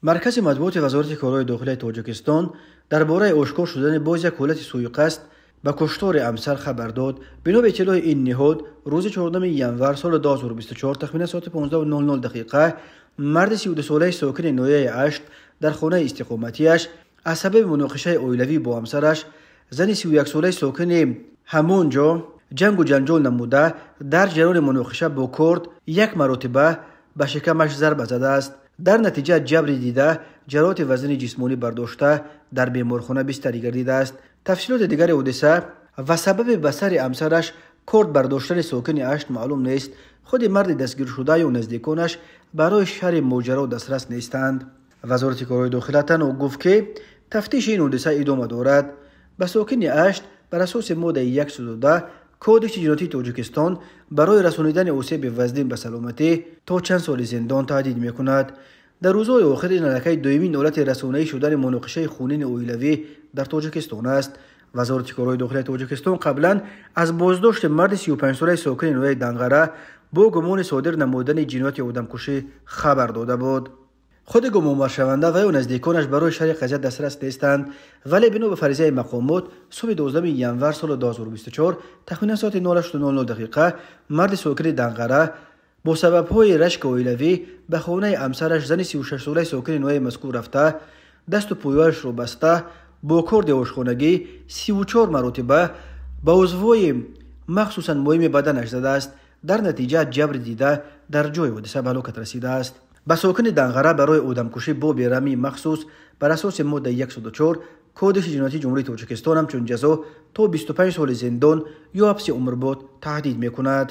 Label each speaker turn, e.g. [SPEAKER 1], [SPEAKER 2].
[SPEAKER 1] Маркази матбуоти Вазорати корҳои дохилаи Тоҷикистон дар бораи ошкор шудани боз як ҳолати суиқасд ба куштори ҳамсар хабар дод. Бино ба иттилои ин ниҳод, рӯзи 14 январ соли 2024 тахминан соати 15:00 дақиқа марди 32-солаи сокини ноҳияи Ашт дар хонаи истиқоматиаш аз сабаби муноқишаи оилавӣ бо ҳамсараш, зани 31-солаи сокини ҳамон ҷо, ҷангу ҷанҷол намуда, дар ҷараёни муноқиша бо корд як маротиба ба шикамаш зарба задааст. Дар натиҷа ҷабри дида ҷароҳати вазнини ҷисмонӣ бардошта дар беморхона бистарӣ гардидааст. Тафсилоти дигари ҳодиса ва сабаби ба сари ҳамсараш корд бардоштани сокини Ашт маълум нест. Худи марди дастгиршуда ё наздиконаш барои шарҳи моҷаро дастрас нестанд. Вазорати корҳои дохила танҳо гуфт, ки тафтиши ин ҳодиса идома дорад. Ба сокини Ашт бар асоси моддаи 110 Кодекси ҷиноятии Тоҷикистон барои расонидани осеби вазнин ба саломатӣ то чанд соли зиндон таҳдид мекунад. Дар рӯзҳои охир ин аллакай дуюмин ҳолати расонаӣ шудани муноқишаи хунини оилавӣ дар Тоҷикистон аст. Вазорати корҳои дохилаи Тоҷикистон қаблан аз боздошти марди 35-солаи сокини ноҳияи Данғара бо гумони содир намудани ҷинояти одамкушӣ хабар дода буд. Худи гумонбаршаванда ва ё наздиконаш барои шарҳи қазия дастрас нестанд, вале бино ба фаризаи мақомот субҳи 12 январ соли 2024 тахминан соати 08:00 дақиқа марди сокини Данғара бо сабабҳои рашки оилавӣ ба хонаи ҳамсараш, зани 36-солаи сокини ноҳияи мазкур рафта, дасту пойҳояшро баста, бо корди ошхонагӣ 34 маротиба ба узвҳои махсусан муҳими баданаш задааст. Дар натиҷа ҷабри дида дар ҷои ҳодиса ба ҳалокат расидааст. Ба сокини Данғара барои одамкушӣ бо бераҳмии махсус бар асоси моддаи 104 Кодекси ҷиноятии Ҷумҳурии Тоҷикистон ҳамчун ҷазо то 25 соли зиндон ё ҳабси умрбод таҳдид мекунад.